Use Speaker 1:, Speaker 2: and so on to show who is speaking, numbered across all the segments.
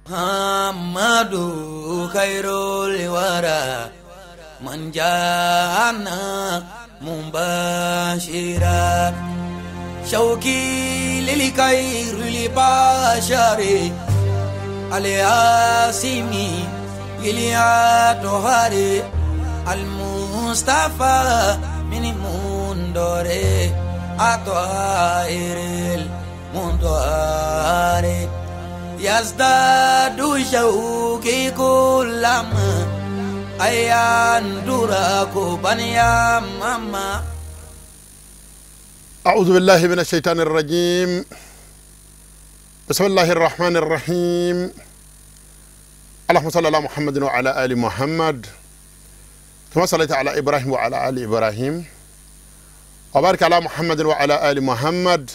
Speaker 1: Muhammadu khairul wara man jana mubashira shauki lil khairil bashari al-asimi iliatohari al-mustafa min mundore atoiril mundore yazdadu shauki kullama ayan duraku banya mama.
Speaker 2: أعوذ بالله من الشيطان الرجيم. بسم الله الرحمن الرحيم. اللهم صل على محمد وعلى آل محمد كما صليت على إبراهيم وعلى آل إبراهيم، وبارك على محمد وعلى آل محمد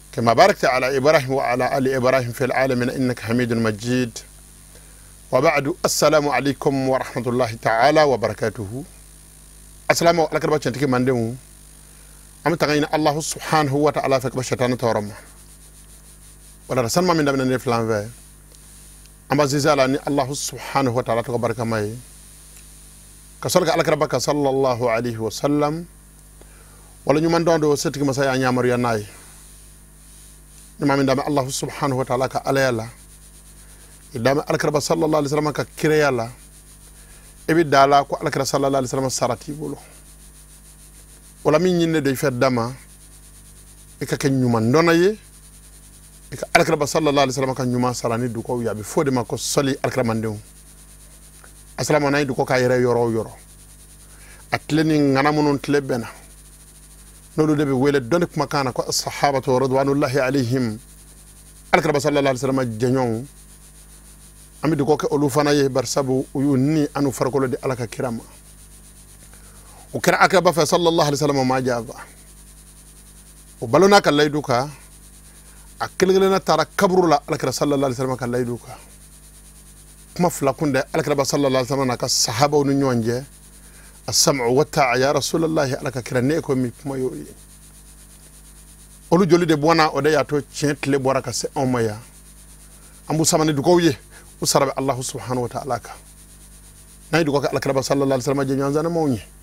Speaker 2: كما باركت على إبراهيم وعلى آل إبراهيم في العالمين إنك حميد مجيد. وبعد، السلام عليكم ورحمة الله تعالى وبركاته. السلام عليكم ورحمة الله وبركاته. الله سبحانه وتعالى فك بشتان تورم ولا رسل ما من دمنا نفلان في أما زيزالاني الله سبحانه وتعالى تبارك ماي كسرك على كربك صلى الله عليه وسلم. ولا نيمان دون دو ستك مسايا نيامر يناي نما من دم الله سبحانه وتعالى كعليلا إدام على كربك صلى الله عليه وسلم ككريالا إبي دالا كو على كرب صلى الله عليه وسلم سارتي بولو ولا min ñinne doy fer dama e ka ken ñuman donaye e ka alkaraba sallallahu alaihi wasallam ka ñuma sarani du ko yabe fode makko soli alkaraman dew assalamu alaykum du ko ka yere yoro yoro atleni ngana munon tlebena nolu debe wele donde kuma kana ko ashabatu radwanullahi alaihim alkaraba sallallahu alaihi wasallam jenyon ami du ko ke olu fana ye barsabu uyunni anu farkolo de alaka kirama وكان أكرب في صلى الله عليه وسلم ما جاب وبلونا كلا يدوكا أكل غلنا ترى كبروا لا أكرب صلى الله عليه وسلم كلا يدوكا كما فلاكون ده أكرب صلى الله عليه وسلم نك الصحابة ونيوانجة السمع والطاعة يا رسول الله ألك كرنيكم مي يوي أولو جولي ده بوانا أودي ياتو تشنت لبورا كسي أميا أمبو سامني دوكويه وسرب الله سبحانه وتعالى نايدو دوكا أكرب صلى الله عليه وسلم جنيان زنا موني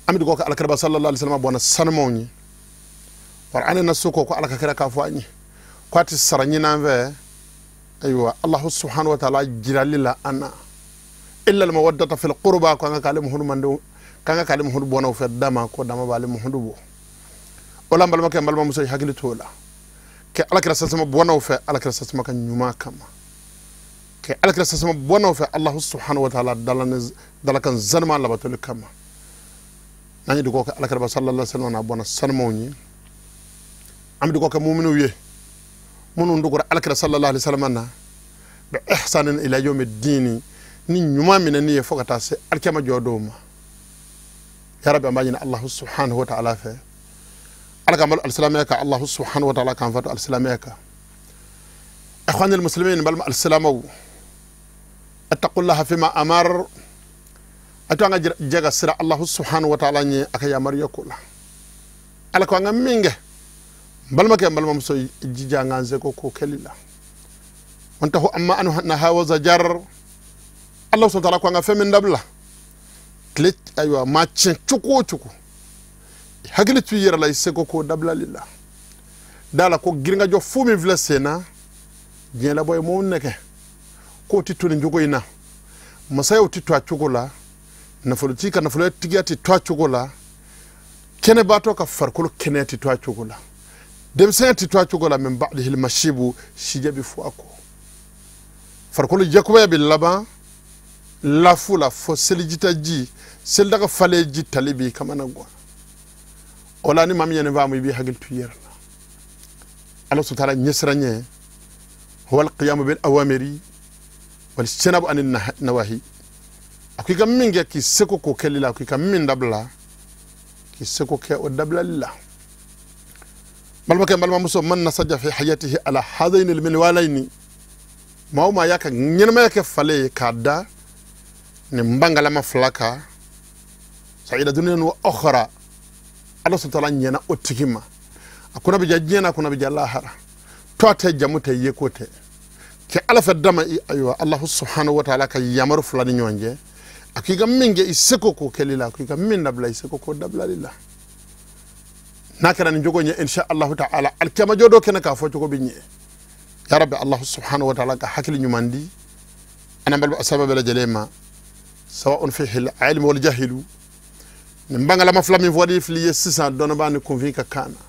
Speaker 2: ami dugo ko alkaraba sallallahu alaihi wasallam bona sanmoni war ana nasuko ko alaka kira ka fo anyi ko ati saranyi nan ve aywa allah subhanahu wa ta'ala jiralila ana illa al mawaddata fil qurba ko nga kale muhudu mando kanga kale muhudu bona fe dama ko dama bale muhudu bo ola balma ke balma muso hakili tola ke alakira sallallahu bona fe alakira sallallahu kan nyuma kama ke alakira sallallahu bona fe allah subhanahu wa ta'ala dalakan zanma labatul kama nani dugo ko alkaraba sallallahu alaihi wasallam na bona sanmoni am dugo ko mu'minu wiye munun dugo alkara sallallahu alaihi wasallam na bi ihsanin ila yawmi ddini ni nyuma minani fokata se alkama jodoma ya rabbi amajina allah subhanahu wa ta'ala fa alkamal alsalamaka allah subhanahu wa ta'ala kan fatu alsalamaka ikhwan almuslimin bal alsalamu attaqullaha fima amar atanga jaga sira allah subhanahu wa ta'ala ni aka yamar yokola ala ko nga minge balma ke balma muso jija nganze ko ko kelila wonta ho amma anu na hawa zajar allah subhanahu wa ta'ala ko nga femin dabla klet aywa ma cin cuko cuko hagile tu yera lay seko ko dabla lilla dala ko giringa jo fu mi vlesena jela boy mo neke ko tituni njogoyina masayo titu a cukola nafoloti ka nafolo tigiya ti to a cogo la kɛnɛbaatɔ ka farikolo kɛnɛya ti to a cogo la denmisɛnya ti to a cogo la min ba'dihil mashibu sijɛ bi fɔ a kɔ farikolo jakubaya bi laban lafu la fo selijita ji selidaga falen ji tali b'i kamana gan o la ni maa min ye nin faamu i b'i hakili to i yɛrɛ la ala subhanahu wa ta'ala ɲɛsiran ɲɛ huwa alqiyamu bil awamiri wal ijtinabu anin nawahi a ko i ka min kɛ k'i seko k'o kɛli la k'i ka min dabila k'i seko kɛ o dabilali la balimakɛ balimamuso man nasaja fi hayatihi ala hadaini alminwalaini maa o maa y'a ka ɲɛnamaya kɛ falen ye k'a da nin bangalama fila kan saida duniya wa ukhra ala subhanahu wa ta'ala ɲɛna o tigi ma a kunna bɛ ja diɲɛ na a kunna bɛ ja lahara tɔ tɛ jamu tɛ yeko tɛ Ke ala fɛ dama ayiwa Allahu subhanahu wa ta'ala ka yamaru fila ni ɲɔgɔn cɛ a k'i ka min kɛ i seko k'o kɛli la a k'i ka min dabila i seko k'o dabilali la n'a kɛra nin cogo ɲɛ insha Allahu ta'ala alikiyama jɔ dɔ kɛnɛ k'a fɔ cogo bɛ ɲɛ ya rabbi Allahu subhanahu wa ta'ala ka hakili ɲuman di an balima asaba bɛɛ lajɛlen ma sawa'un fihi al-ilm wal jahilu nin bangalama fila min fɔli fili ye sisan dɔnnibaa ni kunfin ka kan na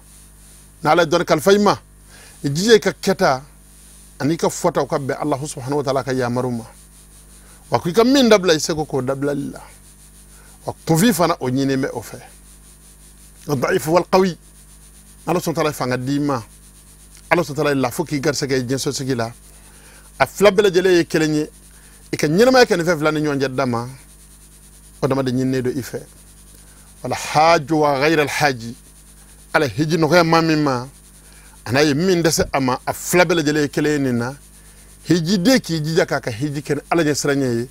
Speaker 2: n'ala ye dɔnni kalifa i ma i jija i ka kɛta ani ka fɔtaw ka bɛn Allahu subhanahu wa ta'ala ka yamaru ma wa k'i ka min dabila i seko k'o dabilali la wa kunfin fana o ɲini bɛ o fɛ daifu wal qawi Ala subhanahu wa ta'ala fanga d'i ma Ala subhanahu wa ta'ala la fo k'i garisɛgɛ ye diɲɛsɔsigi la a fila bɛɛ lajɛlen ye kelen ye i ka ɲɛnamaya kɛ nin fɛn fila ni ɲɔgɔn cɛ dama o dama de ɲininen don i fɛ wala haaju wa ghayra alhaji ala hiji nɔgɔya maa min ma a n'a ye min dɛsɛ a ma a fila bɛɛ lajɛlen ye kelen ye nin na hijiden k'i jija k'a ka hiji kɛ ni ala ɲɛsiranɲɛ ye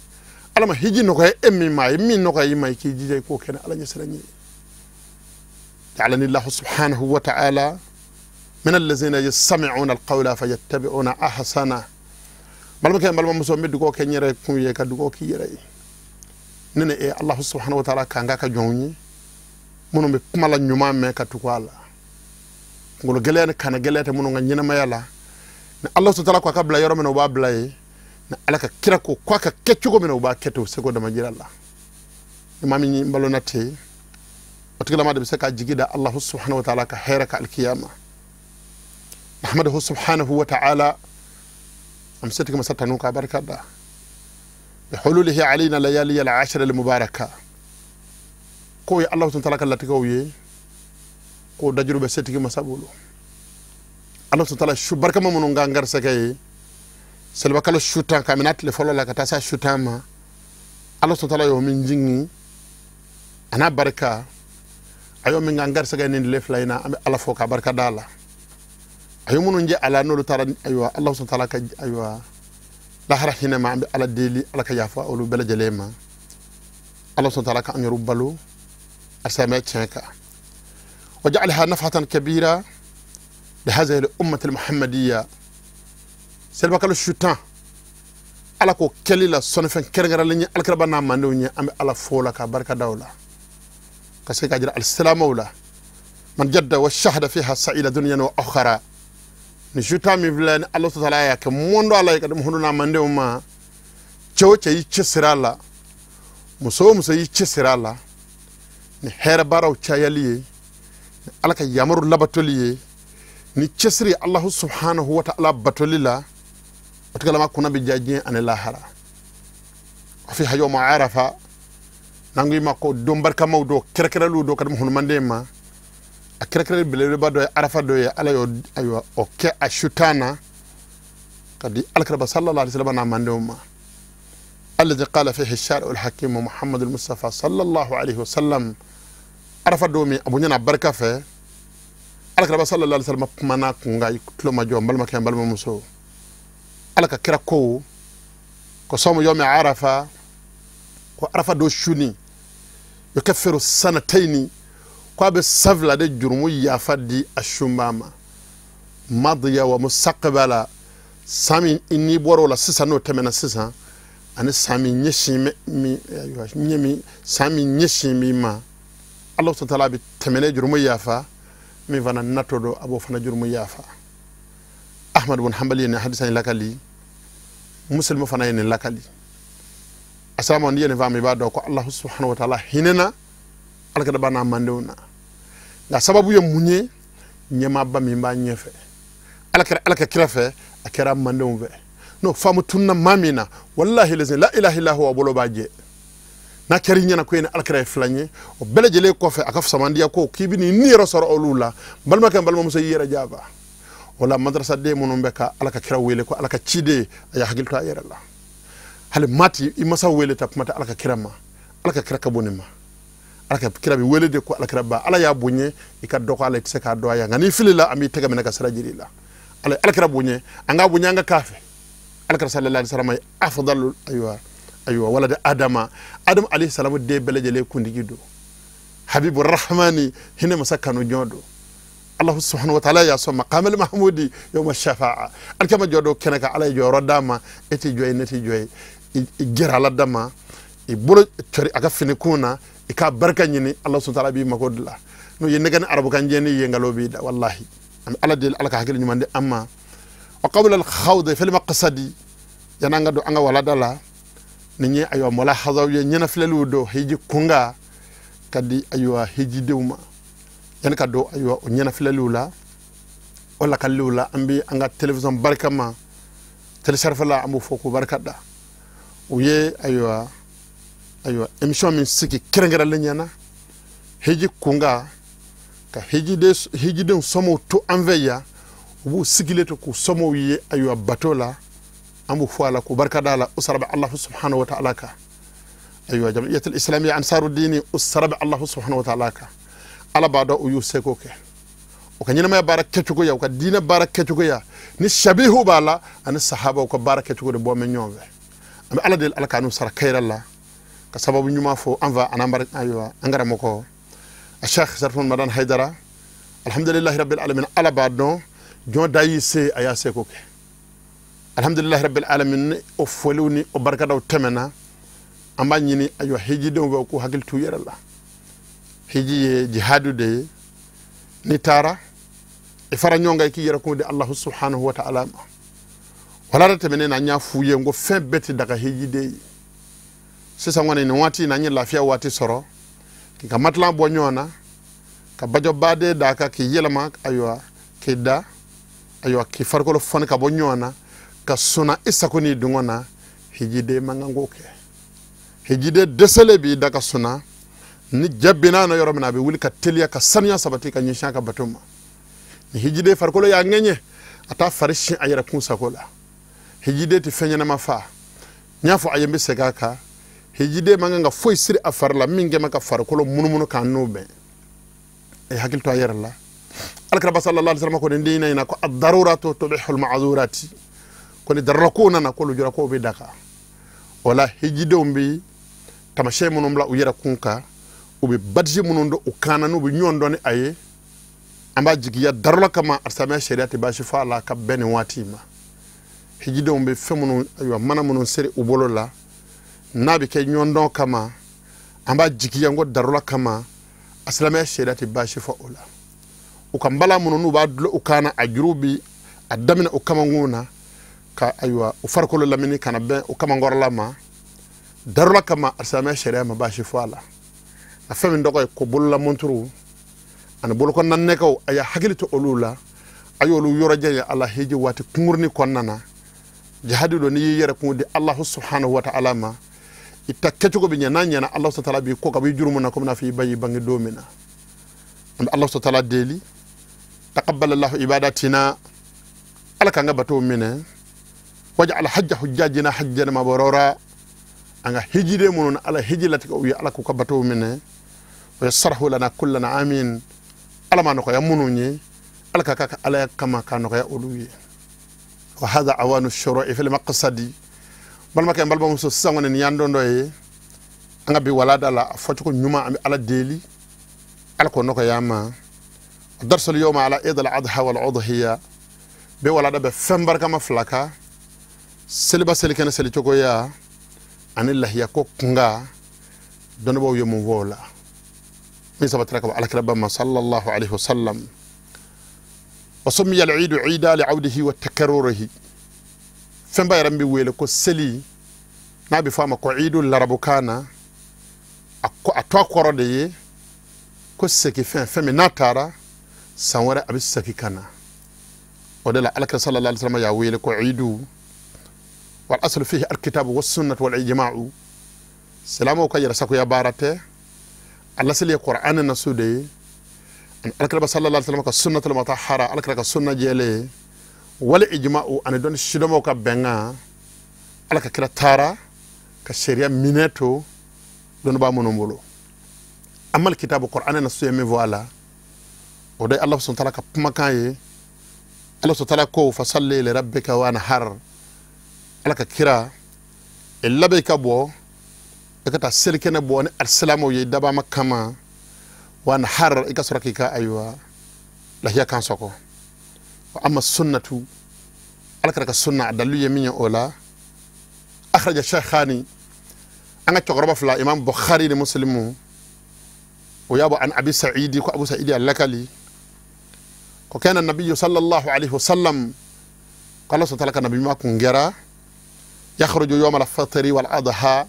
Speaker 2: ala ma hiji nɔgɔya e min ma a ye min nɔgɔya i ma i k'i jija i k'o kɛ ni ala ɲɛsiranɲɛ ye ja'alani Allahu subhanahu wa ta'ala min allazina yastami'una alqawla fayattabi'una ahsana balimakɛ balimamuso n bɛ dugawu kɛ n yɛrɛ kun ye ka dugawu k'i yɛrɛ ye ne ni e Allahu subhanahu wa ta'ala k'an k'a ka jɔnw ye minnu bɛ kuma la ɲuman mɛn ka tugu a la kunkolo gɛlɛya ni kana gɛlɛya tɛ minnu ka ɲɛnamaya la ni Ala subhanahu wa ta'ala ko a ka bila yɔrɔ min na u b'a bila yen ni Ala ka kira ko k'a ka kɛ cogo min na u b'a kɛ ten u seko damajira la ni maa min balona ten o tigilama de bɛ se ka jigi da Allahu subhanahu wa ta'ala ka hɛrɛ ka alikiyama nahmaduhu subhanahu wa ta'ala an bɛ se tigi masa tanu k'a barika da bihululihi alayna layali al-ashra al-mubaraka ko ye Allahu subhanahu wa ta'ala ka latigɛw ye ko dajuru bɛ setigi masa bolo Ala subhanahu wa ta'ala su barikama minnu k'an garisɛgɛ ye seliba kalo su tan ka minɛ tile fɔlɔ la ka taa se su tan ma Ala subhanahu wa ta'ala y'o min jigin a n'a barika a y'o min k'an garisɛgɛ nin tile fila in na an bɛ Ala fo k'a barika da la a ye minnu jɛ a la n'olu taara ayiwa Ala subhanahu wa ta'ala ka ayiwa lahara hinɛ ma an bɛ Ala deli Ala ka yafa olu bɛɛ lajɛlen ma Ala subhanahu wa ta'ala k'an yɛrɛw balo a sɛmɛ tiɲɛ kan وجعلها نفحة كبيرة لهذه الأمة المحمدية سلبا كالو شوتان على كو كليلا صنفن كرغرا لني الكربا ناماندو ني ام على فولا كبركة دولة كسيك أجر السلام ولا من جد والشهد فيها سعيدة دنيا وأخرى نشوتا مفلان الله تعالى يا كموندو على يكدم هنو ناماندو ما تشو تشي تشسرالا مسو مسو يتشسرالا نهير باراو تشايالي ala ka yamaru labatoli ye ni cɛsiri Allahu subhanahu wa ta'ala batoli la o tigalama kunna bɛ diya diɲɛ ani lahara o fi hayo ma arafa n'an ko i ma ko don barikamaw dɔ kɛrɛkɛrɛliw dɔ ka di hunumanden ma a kɛrɛkɛrɛli belebeleba dɔ ye arafa dɔ ye ala y'o ayiwa o kɛ a su tan na ka di alakiraba sallallahu alaihi wasallam n'a mandenw ma alladhi qala fihi ash-shari'u al-hakim Muhammad al-Mustafa sallallahu alaihi wasallam arafa don min a bonya n'a barika fɛ alakiraba sallallahu alaihi wasallam kumana kun ka tulo ma jɔ n balimakɛ n balimamuso ala ka kira ko sɔmu yawmi arafa ko arafa don suni yukaffiru sanataini ko a bɛ san fila de jurumu yafa di a sunba ma madiya wa mustaqbala san min n'i bɔra o la sisan n'o tɛmɛna sisan ani san min ɲɛsin min ayiwa ɲɛ min san min ɲɛsin min ma Allah subhanahu wa ta'ala bɛ tɛmɛnen jurumu yafa min fana natɔ don a b'o fana jurumu yafa Ahmad bin Hanbali ye nin hadisa in lakali Muslim fana ye nin lakali asalamu n'i ye nin faamu i b'a dɔn ko Allah subhanahu wa ta'ala hinɛna alakadaba n'a mandenw na nka sababu ye mun ye ɲɛmaaba min b'a ɲɛfɛ ala kɛra ala ka kira fɛ a kɛra mandenw fɛ n'o faamu tunna maa min na walahi la ilaha illa huwa bolo b'a jɛ n'a kɛra i ɲɛna ko e ni alakira ye filan ye o bɛɛ lajɛlen kɔfɛ a ka fisamandiya ko k'i bɛ n'i yɛrɛ sɔrɔ olu la balimakɛ balimamuso i yɛrɛ jaba o la madrasaden minnu bɛ ka ala ka kira wele ko ala ka ciden a y'a hakili to a yɛrɛ la hali mati i masa wele ta kuma tɛ ala ka kira ma ala ka kira ka bɔ nin ma ala ka kira bɛ wele de ko ala kira ba ala y'a bonya i ka dɔgɔ ala i tɛ se k'a dɔn a ye nka n'i filila an b'i tɛgɛ minɛ ka sira jira i la ala ala kira bonya an k'a bonya an ka k'a fɛ ala kira sallallahu alaihi wasallam afdalu ayiwa ayiwa walad adama adam alayhi salamu den bɛɛ lajɛlen kuntigi don habibu rahmani hinɛ masa kanu jɔn don Allah subhanahu wa ta'ala ya sɔn maqamal mahmudi yawma shafa'a alikama jɔ dɔ kɛnɛ kan ala ye jɔyɔrɔ d'a ma e tɛ jɔ ye ne tɛ jɔ ye i gɛrɛ ala dama i bolo cɔri a ka finikun na i k'a barika ɲini Allah subhanahu wa ta'ala b'i mako dilan n'o ye nɛgɛ ni arabukan jɛ ni ye nkalon b'i da wallahi an bɛ ala deli ala ka hakili ɲuman di an ma wa qabla al-khawdi fil maqsadi yan'an ka don an ka walada la nin ye ayiwa mulahazaw ye ɲɛnafilɛliw don hiji kunga ka di ayiwa hijidenw ma yani ka don ayiwa o ɲɛnafilɛliw la o lakaliw la an bɛ an ka télévision barikama télécharge la an b'o fɔ k'o barika da u ye ayiwa émission min sigi kɛrɛnkɛrɛnlen ɲɛna hiji kunga ka hijidenw somɔgɔw to an fɛ yan u b'u sigilen to k'u somɔgɔw ye ayiwa bato la an b'o fɔ a la k'o barika da la o sara bɛ Allahu subhanahu wa ta'ala kan ayiwa jamiyatul islamiyya ansarudini o sara bɛ Allahu subhanahu wa ta'ala kan ala b'a dɔn u y'u seko kɛ u ka ɲɛnamaya baara kɛcogoya u ka diinɛ baara kɛcogoya ni shabihu b'a la ani sahabaw ka baara kɛcogo de bɔ mɛ ɲɔgɔn fɛ an bɛ ala deli ala k'an n'u sara kayira la ka sababu ɲuman fɔ an fa an'an barika ayiwa an karamɔgɔ a Sheikh Sarfun Madan Haidara alhamdulillahi rabbil alamin ala b'a dɔn jɔn da y'i se a y'a seko kɛ alhamdulillahi rabbil alamin ni o foliw ni o barikadaw tɛmɛna an b'a ɲini ayiwa hijidenw bɛ k'u hakili t'u yɛrɛ la hiji ye jihadu de ye n'i taara i fara ɲɔgɔn kan i k'i yɛrɛ kun di Allahu subhanahu wa ta'ala ma wala da tɛmɛnen na an y'a f'u ye n ko fɛn bɛɛ tɛ daga hijiden ye sisan kɔni nin waati in na an ye lafiya waati sɔrɔ k'i ka matilan bɔ ɲɔgɔn na ka bajɔbaden d'a kan k'i yɛlɛma ayiwa k'i da ayiwa k'i farikolo fɔni ka bɔ ɲɔgɔn na ka suna i sago n'i dungɔ na hijiden man kan k'o kɛ hijiden dɛsɛlen b'i da ka suna ni jɛ binna na yɔrɔ min na a bɛ wuli ka teliya ka saniya sabati ka ɲɛsin a ka bato ma ni hijiden farikolo y'a ŋɛɲɛ a t'a fari sin a yɛrɛ kun sago la hijiden tɛ fɛn ɲɛnama fa n y'a fɔ a ye n bɛ segin a kan hijiden man kan ka foyi siri a fari la min kɛ ma ka farikolo munumunu k'a n'o bɛn a ye hakili to a yɛrɛ la alakira sallallahu alaihi wasallam ko nin diinɛ in na ko ad-daruratu tubihul ma'zurati ko ni darura ko nana ko lujura ko bɛ daga o la hijidenw bɛ taamasiyɛn minnu bila u yɛrɛ kun kan u bɛ badiji minnu don u kan na n'u bɛ ɲɔgɔn dɔn ni a ye an b'a jigiya darura kama alisamɛ sariya tɛ baasi fɔ a la ka bɛn nin waati ma hijidenw bɛ fɛn minnu ayiwa mana minnu seri u bolo la n'a bɛ kɛ ɲɔgɔndɔn kama an b'a jigiya n ko darura kama asilamɛya sariya tɛ baasi fɔ o la u ka nbala minnu n'u b'a dulon u kan na a juru bi a daminɛ u kamankun na ka ayiwa u farikolo lamini ka na bɛn u kamankɔrɔla ma darura kama asilamɛya sariya ma baasi fɔ a la a fɛn min tɔgɔ ye ko bololamonturu ani bolokɔnɔna nɛgɛw a y'a hakili to olu la a y'olu yɔrɔ janya ala hiji waati kunkurunin kɔnɔna na jihadi don n'i y'i yɛrɛ kun di Allahu subhanahu wa ta'ala ma i ta kɛcogo bɛ ɲɛ n'a ɲɛna Allahu subhanahu wa ta'ala b'i kɔ ka b'i jurumu na komi n'a fɔ i ba y'i bange don min na an bɛ Allahu subhanahu wa ta'ala deli taqabbalallahu ibadatina ala k'an ka batow minɛ waj'al hajja hujjajina hajjan mabrura an ka hijiden minnu na ala hiji latigɛ u ye ala k'u ka batow minɛ wa yassarahu lana kullana amin ala ma nɔgɔya minnu ye ala ka k'a ka alaya kama k'a nɔgɔya olu ye wa hadha awanu shuru'i fil maqsadi balimakɛ n balimamuso sisan kɔni nin y'an don dɔ ye an ka bi walada la a fɔcogo ɲuman an bɛ ala deli ala k'o nɔgɔya an ma darsul yawma ala eid al adha wal udhiya bɛ walada bɛ fɛn barikama fila kan seliba selikɛnɛ selicogoya ani lahiya ko kunga dɔnnibaaw ye mun fɔ o la min sabatira ka bɔ alakiraba ma sallallahu alaihi wasallam wa summiya al-eidu ida li'awdihi wa takarrurihi fɛnba yɛrɛ min bɛ wele ko seli n'a bɛ fɔ a ma ko iidu larabukan na a tɔ kɔrɔ de ye ko segin fɛn fɛn min n'a taara san wɛrɛ a bɛ segin ka na o de la alakira sallallahu alaihi wasallam y'a wele ko iidu wal aslu fihi alkitabu was sunnatu wal ijma'u silamɛw ka yɛrɛsagoya baara tɛ a laseli ye Qur'an nasu de ye ani alakira sallallahu alaihi wasallam ka sunnatul mutahhara alakira ka sunna jɛlen wal ijma'u ani dɔnni sidɔnbaw ka bɛnkan ala ka kira taara ka sariya minɛ to dɔnnibaa minnu bolo amal kitabu Qur'an nasu ye min fɔ a la o de ye Allah subhanahu wa ta'ala ka kumakan ye Allah subhanahu wa ta'ala ko fasalli li rabbika wanhar ala ka kira e labɛn ka bɔ i ka taa selikɛnɛ bɔ ni alisilamɛw ye dabama kama wanhar i ka sɔrɔ k'i ka ayiwa Lahiya kan sɔgɔ wa amma sunnatu ala kɛra ka sunna a dalilu ye min ye o la akhraja shaykhani an ka cɛkɔrɔba fila imam Bukhari ni Muslimu o y'a bɔ an Abi Sa'idi ko Abu Sa'idi al-Lakali ko kana nabiyyu sallallahu alayhi wa sallam ko ala subhanahu wa ta'ala ka nabi ɲuman kun kɛra yakhruju yawm al-fitri wal adha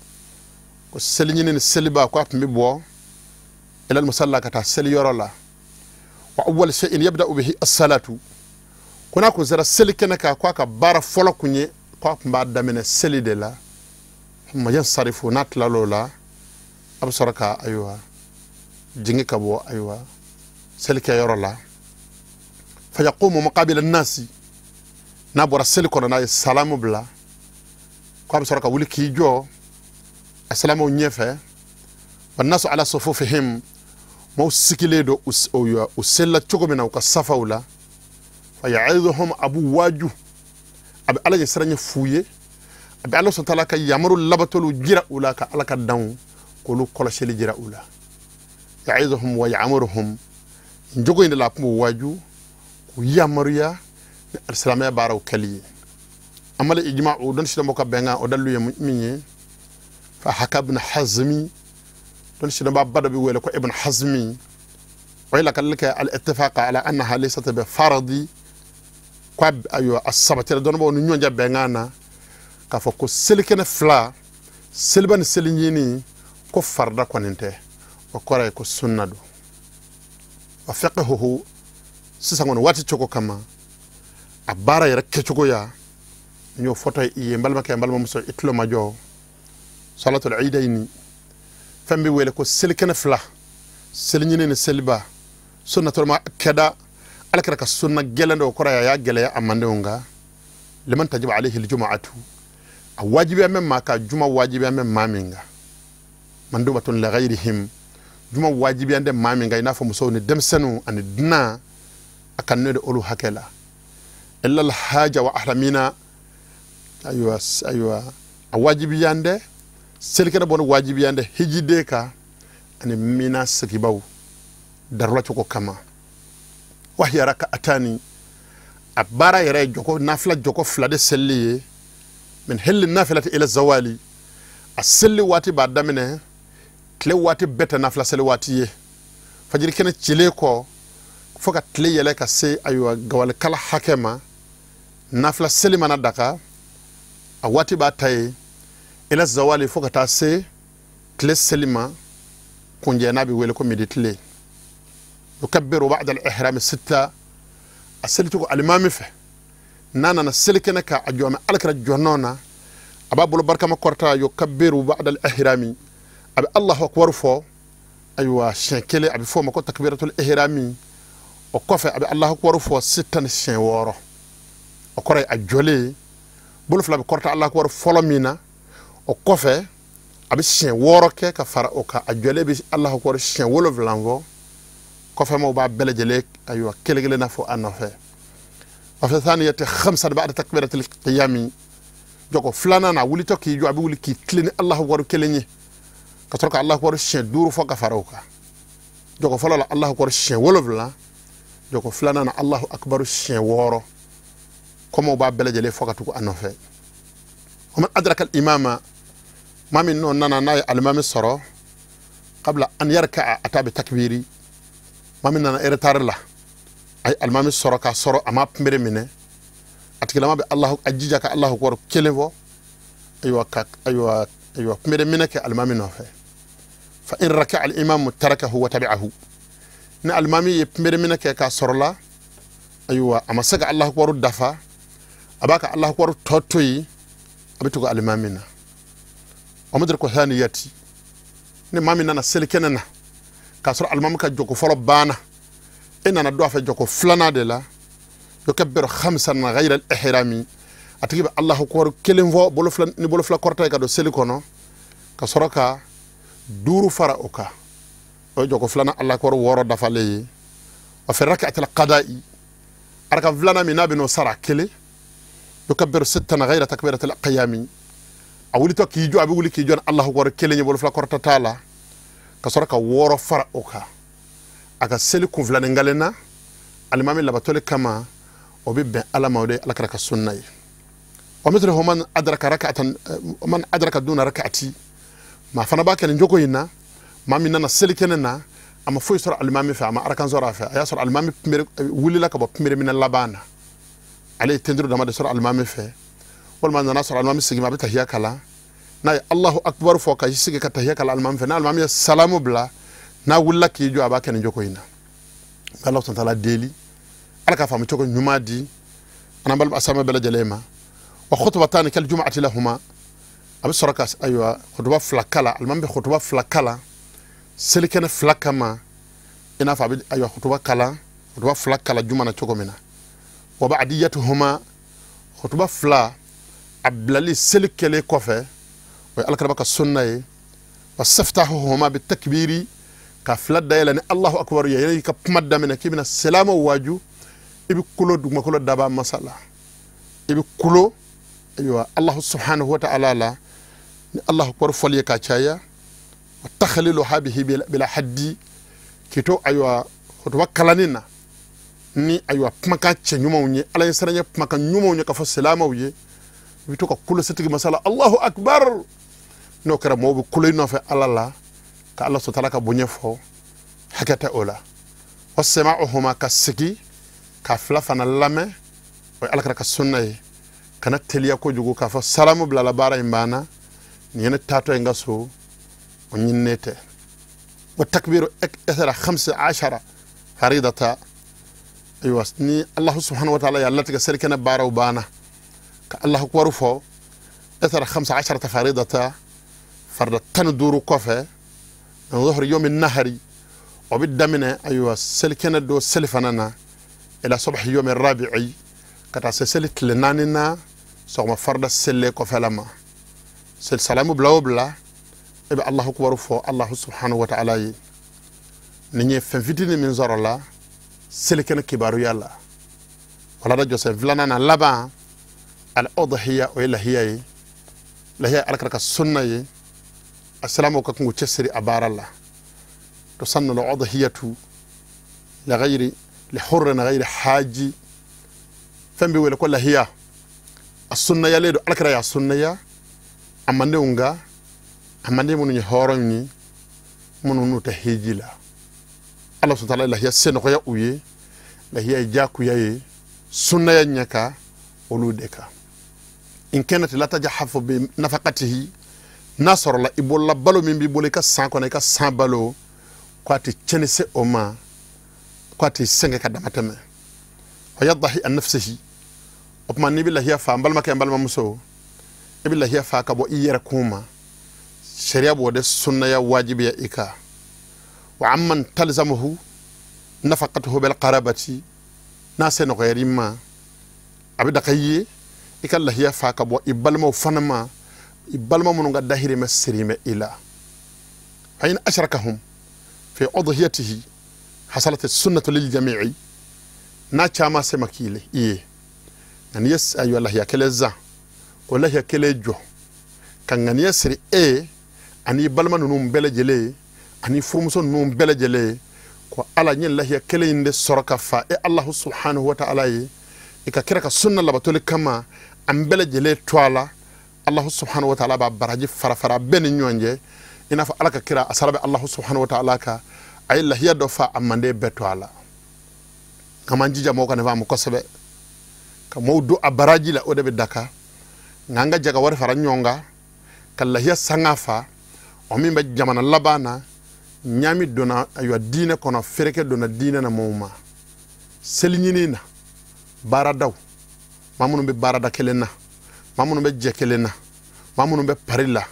Speaker 2: ko seli ɲini ni seliba ko a tun bɛ bɔ ila al-musalla ka taa seli yɔrɔ la wa awwal shay'in yabda'u bihi as-salatu ko n'a kun sera seli kɛnɛ kan ko a ka baara fɔlɔ kun ye ko a tun b'a daminɛ seli de la thumma yansarifu n'a tilal'o la a bɛ sɔrɔ ka ayiwa jigin ka bɔ ayiwa selikɛyɔrɔ la fa yaqumu muqabila an-nasi n'a bɔra seli kɔnɔ n'a ye salamu bila ko a bɛ sɔrɔ ka wuli k'i jɔ a silamɛw ɲɛfɛ wa nasu ala sufufihim maaw sigilen don u selila cogo min na u ka safaw la fa ya'iduhum abu waaju a bɛ ala ɲɛ siran ɲɛ f'u ye a bɛ ala subhanahu wa ta'ala ka yamaru labatoliw jira u la ka ala ka danw k'olu kɔlɔsili jira u la ya'iduhum wa ya'muruhum jogo in de la a tun b'u waaju k'u yamaruya ni alisilamɛya baaraw kɛli ye amala ijma'u don sidɔnbɔ ka bɛnkan o dalilu ye min ye fa haka ibn Hazmi don sidɔnba ba dɔ bɛ wele ko Ibn Hazmi o ye lakalili kɛ al-ittifaq ala annaha laysat bi faradi ko ayiwa a sabatira dɔnnibaaw ni ɲɔgɔn cɛ bɛnkan na k'a fɔ ko selikɛnɛ fila seliba ni seli ɲini ko farida kɔni tɛ o kɔrɔ ye ko sunna don wa fiqhuhu sisan kɔni waati cogo kama a baara yɛrɛ kɛcogoya n y'o fɔtɔ i ye n balimakɛ n balimamuso i tulo ma jɔ salatul iidayni fɛn bɛ wele ko selikɛnɛ fila seli ɲini ni seliba sunnatul muakkada ala kɛra ka sunna gɛlɛn dɔw kɔrɔ ye a y'a gɛlɛya a mandenw kan liman tajibu alayhi aljumu'atu a wajibiya mɛ maa kan juma wajibiya mɛ maa min kan mandubatun li ghayrihim juma wajibiya tɛ maa min kan i n'a fɔ musow ni denmisɛnninw ani dunan a ka ne de olu hakɛ la illa alhaja wa ahlamina ayiwa ayiwa a wajibiya tɛ selikɛnɛ bɔ ni wajibiya tɛ hijiden kan ani mina sigibaw darula cogo kama wahiya raka'atani a baara yɛrɛ ye jɔko nafila jɔko fila de selili ye min hilli nafilati ila zawali a seli waati b'a daminɛ tile waati bɛɛ tɛ nafila seli waati ye fajiri kɛnɛ cilen kɔ fo ka tile yɛlɛ ka se ayiwa gawalikala hakɛ ma nafila seli mana daga a waati b'a ta ye ila zawali fo ka taa se tile seli ma kunjɛ n'a bɛ wele ko midi tile yukabbiru ba'da al-ihrami sitta a seli cogo alimami fɛ n'a nana seli kɛnɛ kan a jɔ mɛ ala kɛra jɔnɔ na a b'a bolo barikama kɔrɔta yukabbiru ba'da al-ihrami a bɛ Allahu akbar fɔ ayiwa siɲɛ kelen a bɛ fɔ o ma ko takbiratul ihrami o kɔfɛ a bɛ Allahu akbar fɔ sitan siɲɛ wɔɔrɔ o kɔrɔ ye a jɔlen bolo fila bɛ kɔrɔta Allahu akbar fɔlɔ min na o kɔfɛ a bɛ siɲɛ wɔɔrɔ kɛ ka fara o kan a jɔlen bɛ Allahu akbar siɲɛ wolonwula fɔ kɔfɛ maaw b'a bɛɛ lajɛlen ayiwa kelen kelen na fɔ a nɔfɛ wa fi thaniyati khamsan ba'da takbiratil qiyami jɔko filanan na wulitɔ k'i jɔ a bɛ wuli k'i tilen ni Allahu akbar kelen ye ka sɔrɔ ka Allahu akbar siɲɛ duuru fɔ ka fara o kan jɔko fɔlɔ la Allahu akbar siɲɛ wolonwula jɔko filanan na Allahu akbar siɲɛ wɔɔrɔ kɔmɔw b'a bɛɛ lajɛlen fɔ ka tugu a nɔfɛ wa man adraka al-imama maa min n'o nana n'a ye alimami sɔrɔ qabla an yarka'a a ta bɛ takbiri maa min nana retard la a ye alimami sɔrɔ k'a sɔrɔ a ma kunbere minɛ a tigilama bɛ Allahu a jija ka Allahu akbar kelen fɔ ayiwa ka ayiwa ayiwa kunbere minɛ kɛ alimami nɔfɛ fa in raka'a al-imamu tarakahu wa tabi'ahu ni alimami ye kunbere minɛ kɛ k'a sɔrɔ la ayiwa a ma se ka Allahu akbar dafa a b'a ka Allahu akbar tɔ to yen a bɛ tugu alimami na wa mudriku thaniyati ni maa min nana selikɛnɛ na k'a sɔrɔ alimami ka jɔko fɔlɔ banna e nana don a fɛ jɔko filanan de la yukabbiru khamsan ghayra al-ihrami a tigi bɛ Allahu akbar kelen fɔ bolo fila ni bolo fila kɔrɔta ye ka don seli kɔnɔ ka sɔrɔ ka duuru fara o kan o ye jɔko filanan Allahu akbar wɔɔrɔ dafalen ye wa fi rak'ati al-qada'i araka filanan min n'a bɛ n'o sara kelen yukabbiru sittan ghayra takbirati al-qiyami a wulitɔ k'i jɔ a bɛ wuli k'i jɔ ni Allahu akbar kelen ye bolo fila kɔrɔta t'a la ka sɔrɔ ka wɔɔrɔ fara o kan a ka seli kun filanin galen na Alimami labatoli kama o bɛ bɛn Ala ma, o de ye Alakira ka sunna ye. Wa mithluhu man adraka rak'atan man adraka duna rak'ati, maa fana b'a kɛ nin cogo in na. Maa min nana seli kɛnɛ na, a ma foyi sɔrɔ alimami fɛ, a ma arakan sɔrɔ a fɛ, a y'a sɔrɔ alimami wulila ka bɔ kunbere minɛ laban na, ale ye tenduru dama de sɔrɔ alimami fɛ, walima a nana sɔrɔ alimami sigi ma, a bɛ tahiya kalan. N'a ye Allahu akbar fɔ ka sigi ka tahiya kalan alimami fɛ, n'a alimami ye salamu bila, n'a wulila k'i jɔ, a b'a kɛ nin cogo in na. N bɛ Ala subahana taala deli, Ala ka faamu cogo ɲuman di an n'an balima silamɛ bɛɛ lajɛlen ma. Wa khutbatani kal jumu'ati lahuma, a bɛ sɔrɔ ka ayiwa khutuba fila kalan, alimami bɛ khutuba fila kalan selikɛnɛ fila kama, i n'a fɔ a bɛ ayiwa khutuba kalan, khutuba fila kalan juma na cogo min na. Wa ba'diyatuhuma, khutuba fila a bilali seli kɛlen kɔfɛ, o ye Alakira ka sunna ye. Wa saftahuhuma bi takbiri, ka fila dayɛlɛ ni Allahu akbar ye, yanni i ka kuma daminɛ k'i bɛna silamɛw waaju, i bɛ kulo dugumakolo daba masa la, i bɛ kulo ayiwa Allahu subhanahu wa ta'ala la ni Allahu akbar fɔli ye ka caya. Wa takhliluha bihi bila haddi, k'i to ayiwa khutuba kalanni na ni ayiwa kumakan cɛ ɲumanw ye, Ala ye siranɲɛ kumakan ɲumanw ye ka fɔ silamɛw ye, i bɛ to ka kulo setigi masa la Allahu akbar. N'o kɛra, mɔgɔw bɛ kulo i nɔfɛ Ala la, ka Ala sɔtala ka bonya fɔ, hakɛ tɛ o la. Wa sama'uhuma, ka sigi ka fila fana lamɛn, o ye Alakira ka sunna ye. Kana teliya kojugu k'a fɔ salamu bilala baara in banna, nin ye ne taatɔ ye n ka so, o ɲininen tɛ. Wa takbiru ithra khamsa ashara faridata, ayiwa ni Allahu subhanahu wa ta'ala y'a latigɛ selikɛnɛ baaraw banna, ka Allahu akbar fɔ ithra khamsa asharata faridata, farida 15 kɔfɛ, min zuhri yawmi nahari, o bɛ daminɛ ayiwa selikɛnɛ don selifana na, ila subhi yawmi rabi'i, ka taa se seli tile 4 na sɔgɔma farida selilen kɔfɛla ma. Seli salamu bila o bila, i bɛ Allahu akbar fɔ Allahu subhanahu wa ta'ala ye. Nin ye fɛn fitinin min sɔrɔ la selikɛnɛ kibaruya la. Walada jɔsen filanan na laban, al udhiya, o ye lahiya ye. Lahiya ye Alakira ka sunna ye, a silamɛw ka kan k'u cɛsiri a baara la. Tusannu al udhiyatu li ghayri li hurrin ghayri haji, fɛn bɛ wele ko lahiya, a sunnayalen don, Alakira y'a sunnaya a mandenw kan, a manden minnu ye hɔrɔnw ye, minnu n'u tɛ hiji la. Ala subhanahu wa ta'ala lahiya se nɔgɔya u ye, lahiya ye diyagoya ye sunnaya ɲɛ kan olu de kan. In kanat la tajahafu bi nafaqatihi, n'a sɔrɔla i bolola balo min b'i bolo i ka san kɔnɔ, i ka san balo, k'a tɛ tiɲɛni se o ma, k'a tɛ sɛgɛn ka dama tɛmɛ. Wa yadahi an nafsihi, o tuma n'i bɛ lahiya fa, n balimakɛ, n balimamuso, i bɛ lahiya fa ka bɔ i yɛrɛ kun ma, sariya b'o de sunnaya wajibiya i kan. Wa amman talzamuhu nafaqatuhu bil qarabati, n'a se nɔgɔyara i ma, a bɛ daga i ye i ka lahiya fa ka bɔ i balimaw fana ma, i balima minnu ka dahirimɛ siri bɛ i la. Fa in ashrakahum fi udhiyatihi hasalat as-sunnatu lil jami'i, n'a caman se ma k'i ye, nka n'i ye ayiwa lahiya kelen zan, o lahiya kelen jɔ ka ŋaniya siri e ani i balima ninnu bɛɛ lajɛlen ani furumuso ninnu bɛɛ lajɛlen ko Ala n ye lahiya kelen in de sɔrɔ ka fa e Allahu subhanahu wa ta'ala ye, i ka kira ka sunna labatoli kama, an bɛɛ lajɛlen to a la. Allahu subhanahu wa ta'ala b'a baraji fara fara bɛɛ ni ɲɔgɔn cɛ, i n'a fɔ Ala ka kira a sara bɛ Allahu subhanahu wa ta'ala kan, a ye lahiya dɔ fa a manden bɛɛ to a la. Nka m'an jija mɔgɔw ka nin faamu kosɛbɛ, ka mɔgɔw don a baraji la, o de bɛ daka. Nka an ka jɛ ka wari fara ɲɔgɔn kan ka lahiya sanga fa, o min bɛ jamana laban na, ɲaami donna ayiwa diinɛ kɔnɔ, fereke donna diinɛ na mɔgɔw ma, seli ɲini na, baaradaw, maa minnu bɛ baarada kelen na, maa minnu bɛ jɛ kelen na, maa minnu bɛ pari la,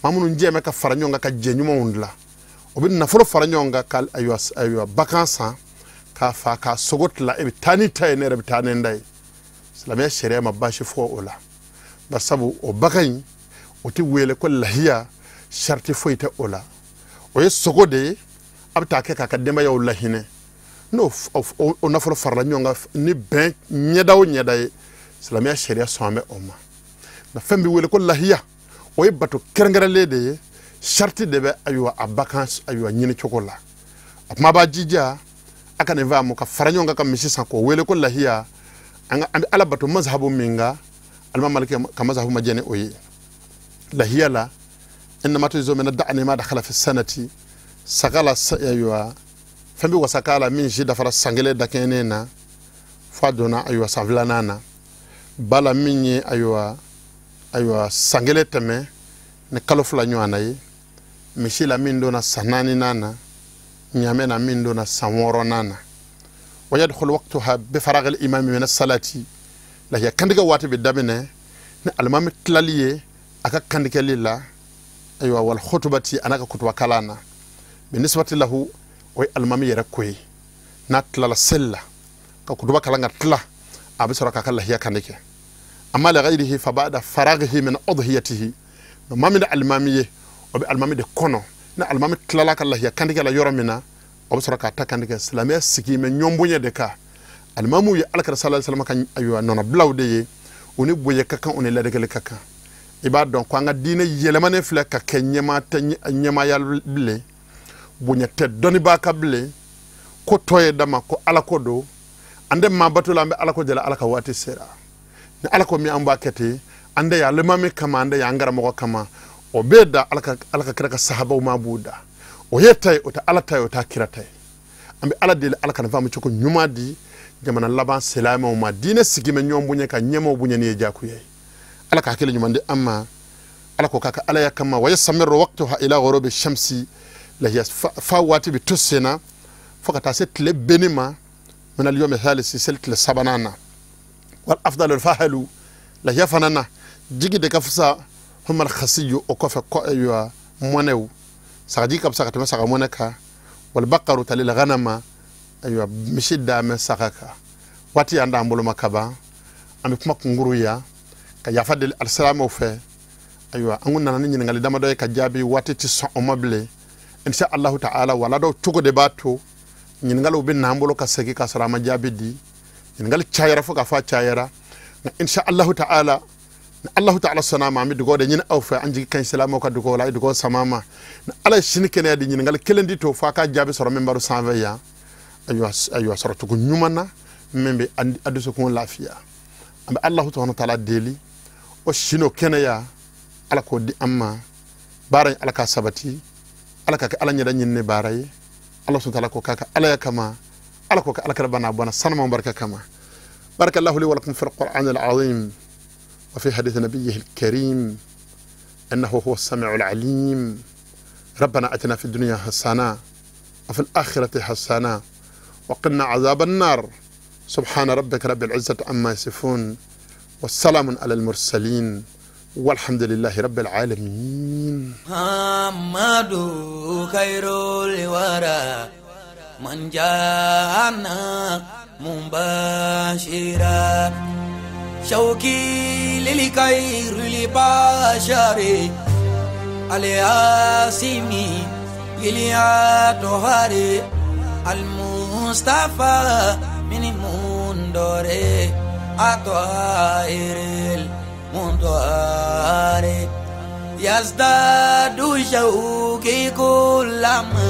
Speaker 2: maa minnu jɛ bɛ ka fara ɲɔgɔn kan ka jɛ ɲumanw dilan, o bɛ nafolo fara ɲɔgɔn kan ka ayiwa bagan san k'a fa k'a sogo tila, e bɛ taa ni ta ye, ne yɛrɛ bɛ taa ni n ta ye. Silamɛya sariya ma baasi fɔ o la, barisabu o bagan in o tɛ wele ko lahiya, sariti foyi tɛ o la. O ye sogo de ye, a bɛ taa kɛ k'a ka denbayaw lahinɛ. N'o o nafolo farala ɲɔgɔn kan ni bɛn ɲɛda o ɲɛda ye, silamɛya sariya sɔn bɛ o ma. Nka fɛn bɛ wele ko lahiya, o ye bato kɛrɛnkɛrɛnlen de ye, sariti de bɛ ayiwa a bagan ayiwa ɲini cogo la. A kuma b'a jija A ka nin faamu ka fara ɲɔgɔn kan ka misi san k'o wele ko lahiya. An bɛ ala bato mazhabu min kan, alimami Maliki ka mazhabu ma jɛ ni o ye. Lahiya la innama tujizu min ad-da'ni ma dakhala fi sanati, saga la ayiwa fɛn bɛ wasa k'a la min si dafara san kelen dakɛɲɛnen na f'a donna ayiwa san filanan na. Ba la min ye ayiwa san kelen tɛmɛ ni kalo 2 ɲɔgɔn na ye. Misi la min donna san 4nan na, ɲamɛ na min donna san 6nan na. Wa yadkhulu waqtuha bi faragh al-imam min as-salati, lahiya kantigɛ waati bɛ daminɛ ni alimami tilali ye a ka kantigɛli la ayiwa wal khutbati a n'a ka kutuba kalan na. Bi nisbati lahu, o ye alimami yɛrɛ ko ye. N'a tilala seli la ka kutuba kalan ka tila, a bɛ sɔrɔ k'a ka lahiya kantigɛ. Amma li ghayrihi fa ba'da faraghihi min udhiyatihi, maa min ye alimami ye o bɛ alimami de kɔnɔ. Ni alimami tilala ka lahiya kantigɛ la yɔrɔ min na, o bɛ sɔrɔ k'a ta kantigɛ. Silamɛya sigi mɛ ɲɔgɔn bonya de kan. Alimamiw ye alakira sallallahu alaihi wasallam ka ayiwa nɔnɔbilaw de ye, u ni bonya ka kan, u ni ladegeli ka kan. I b'a dɔn ko an ka diinɛ yɛlɛmanen filɛ ka kɛ ɲɛmaa tɛ ɲɛmaaya bilen, bonya tɛ dɔnnibaa ka bilen, ko tɔ ye dama ko ala ko don. An tɛ maa bato la, an bɛ ala ko de la. Ala ka waati sera ni ala ko min an b'a kɛ ten. An tɛ yan alimami kama, an tɛ yan an karamɔgɔ kama. O bɛɛ da ala ka kira ka sahabaw ma b'u da. O ye ta ye, o tɛ ala ta ye, o t'a kira ta ye. An bɛ ala deli ala ka nin faamu cogo ɲuman di jamana laban silamɛw ma. Diinɛ sigi bɛ ɲɔgɔn bonya ka ɲɛmaaw bonya ni ye diyagoya ye. Ala ka hakili ɲuman di an ma. Ala ko k'a ka alaya kama wa yastamiru waqtuha ila ghurubi shamsi, lahiya fa waati bɛ to sen na fo ka taa se tile benni ma min al-yawmi thalisi, seli tile 3nan na. Wal afdalu al-fahalu, lahiya fana na jigi de ka fisa huma al-khasiyu, o kɔfɛ kɔ ayiwa mɔnɛw sagaji ka fisa ka tɛmɛ saga mɔnɛ kan. Wal baqaru talil ghanama, ayiwa misi daamɛ saga kan. Waati y'an d'an bolo ma kaban, an bɛ kuma kunkuru ya ka yafa deli alisilamɛw fɛ. Ayiwa an kun nana ni ɲininkali damadɔ ye ka jaabi, waati tɛ sɔn o ma bilen. Insha Allahu ta'ala wala dɔw cogo de b'a to ɲininkaliw bɛ n'an bolo ka segin k'a sɔrɔ a ma jaabi di. Ɲininkali cayara fo k'a fɔ a cayara, nka insha Allahu ta'ala ni Allahu ta'ala sɔnna a ma, an bɛ dugawu de ɲini aw fɛ. An jigi ka ɲi silamɛw ka dugawu la, a ye dugawu sama ma. Ni ala ye sini kɛnɛya di, ɲininkali kelen di to f'a ka jaabi sɔrɔ min baro sanfɛ yan. Ayiwa sɔrɔ cogo ɲuman na min bɛ an dusukun lafiya. An bɛ Allahu subhanahu wa ta'ala deli o sini o kɛnɛya ala k'o di an ma. Baara in ala k'a sabati, ala ka kɛ ala ɲɛda ɲinini baara ye. Ala subhanahu wa ta'ala ko k'a ka alaya kama, ala ko ka ala kira bana bana sanuma barika kama. Barakallahu li wa lakum fil Qur'an al-azim wa fi hadith nabiyyihi al-karim innahu huwa as-sami'u al-alim. Rabbana atina fid dunya hasana wa fil akhirati hasana wa qina adhaban nar. Subhana rabbika rabbil izzati amma yasifun wa salamun ala al-mursalin walhamdulillahi rabbil alamin.
Speaker 1: Muhammadu khairul wara man jana mubashira, shauki lil khairil bashari al-asimi lil atohari al-mustafa min mundore atohiril mundore yazdadu shauki kullama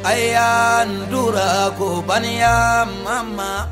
Speaker 1: ayan duraku banya mama.